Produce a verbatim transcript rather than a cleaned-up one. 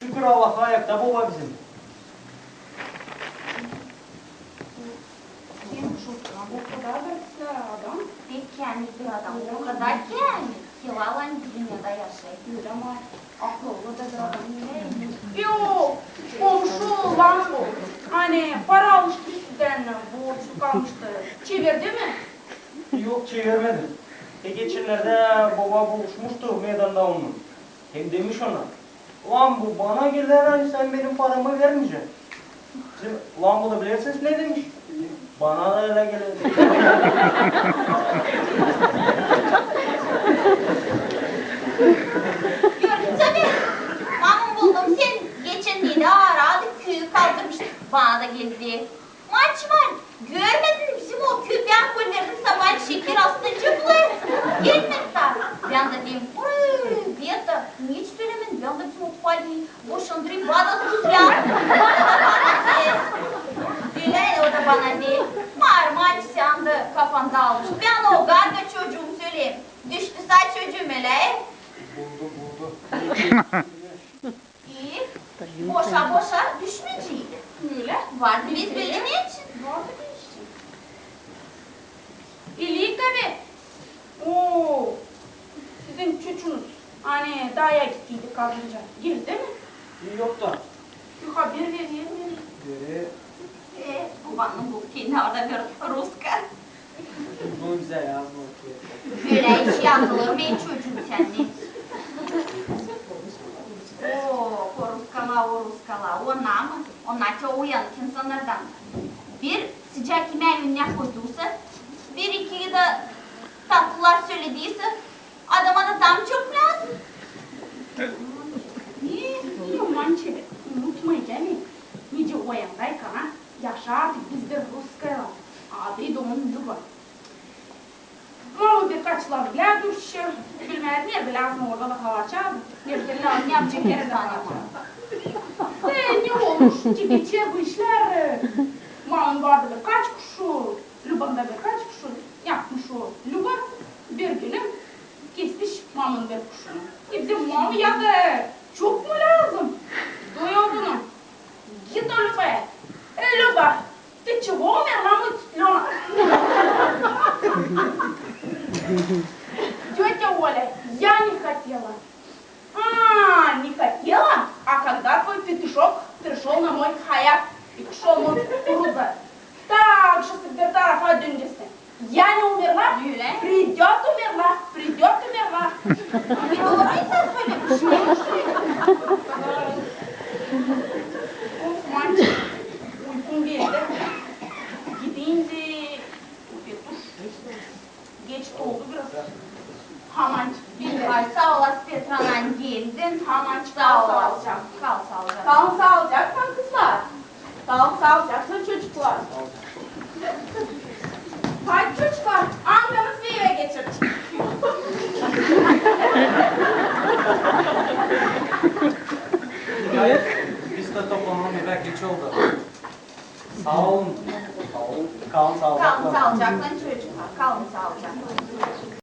Şükür Allaha, ayakta boba bizim. Benim şoturam, o kadar da güzel adam. Pek käämil bir adam, o kadar käämil. Yılannan birinä dä yaşêêr. Ölä mi? Akıllı da bir adam. Yok, komşu Lambo. Ani para almıştı üstündän, borcu kalmıştı. Çevirdi mi? Yok, çevirmedi. E, geçennerdä boba buluşmuştu meydanda onunnan. Hem demiş ona: "Lambo, bana geler, ani sän benim paramı vermeyecän." Bizim Lambo da bilersiniz ne demiş? "Bana da ölä geler." Gördün sän, mamam, buldum seni. Geçennerdä aradı, küüyü kaldırmıştı. Bana da geldi. Maç var. Görmedin mi, bizim o köpää kol verdim, sabaa şeker astıracek bulay. Gelmedi dä. Bän dä deerim: "Uy, Beta, neçin sölemedin?" Bän dä bizim o Paliyi boşandırayım, bana da tuz lääzım. Ölä, o da bana deer: "Marmaç, sän dä kafan daalmış." Bän o garga çocuumu söleyim. Düştü sa çocuum, ölä. Buldu, buldu. İi, boşa-boşa düşmeyeceydi. Ölä. Vardı bir bölüm için. Vardı bir iş için. İlik abi. Oo, sizin çocuunuz, ani dayak ettiydi kadınca, geldi mi? Yok da. Yok, haber verer mi? Verer. E, bu bana bu kenarda bir ruska. Bunu bizä yazma ki. Bölä iş yazılır mı, çocuum, sendä? O, o ruskala, o ruskala. Onnar mı? Onnar te uyanık insannardan. Bir sıcak imää önünä koydusa, bir-iki dä tatlı laf sölediyse, adama da tam çok lääzım. İi, Mançe, unutmay, dä mi? Nicä uyandık, ha? Yaşardı biz bir ruskaylan. Adıydı onun Lüba. Mamam birkaç laf bilärdi rusça, bilmärdi, ne bilärsin, orada da kalaçardı. Ne bilärdi, ne yapacek, ne yapacek. E, ne olmuş, geçer bu işlär, e. Mamam vardı birkaç kuşu, Lübanın da birkaç kuşu, yapmış o Lüba, bir günü kesmiş mamanın bir kuşunu. E, bizim mama ya da çok mu lääzım? Duyuyor bunu. Git o Lübaya. E, Lüba, ты чего умерла, мой цыплёнок? Тётя Оля, я не хотела. А, не хотела? А когда твой петушок пришёл на мой хаят и кушал мой кукуруза? Так же, с вертолёта дюндюсен. Я не умерла? Öyle. Придёт умерла, придёт умерла. Bir doğru insan söylemiş. Of, Mançe, uykum geldi. Gideyim de uyuyayım. Geç oldu biraz. Ha, Mançe. Ay, saa olasın, Petrana, geldin. Ha, Mançe, kal saalıcaktan. Kal saalıcaktan. Kalın saalıcaktan, kızlar. Kalın saalıcaktan, çocuklar. Haydi, çocuklar, anganız bir evä geçirin. Biz dä toplanalım, evä geç oldu. Saa olun. Saa olun. Kalın saalıcaktan. Kalın saalıcaktan, çocuklar. Kalın saalıcaktan.